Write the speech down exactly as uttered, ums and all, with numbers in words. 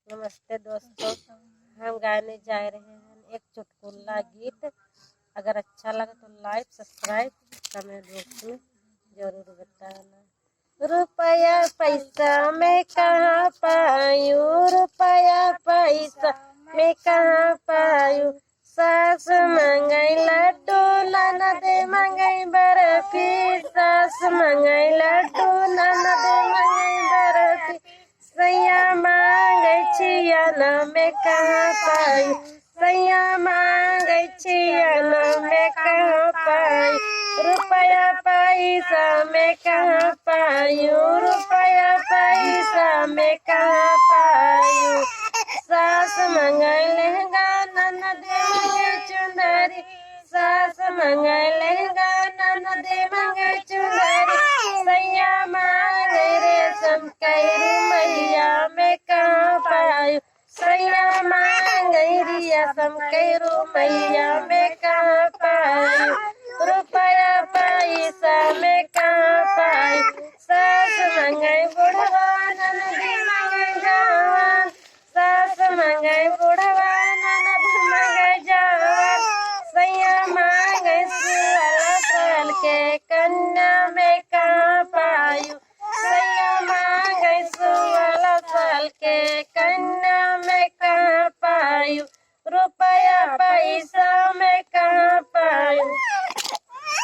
नमस्ते दोस्तों, हम गाने जा रहे हैं एक चुटकुला गीत। अगर अच्छा लगे तो like, subscribe, comment box में जरूर बताना। रुपया पैसा मैं कहाँ पायूँ, रुपया पैसा मैं कहाँ पायूँ। सास मंगई लड्डू, ननद मंगई बर्फी, सास मंगई लड्डू, ननद मंगई बर्फी। सैया मांगै छिया ना मैं कहाँ पाई, सैया मांगै छिया ना मैं कहाँ पाई। रुपया पैसा मैं कहाँ पायूँ, रुपया पैसा मैं कहाँ पायूँ। सास मंगै लहंगा, ननद मंगै चुंदरी, सास मंगै लहंगा, ननद मंगै चुंदरी। सैया मांगै रेशम कै रुमैया मैं कहाँ पायूँ, सैया मांगै रेशम कै रुमैया मैं कहाँ पायूँ। रुपया पैसा मैं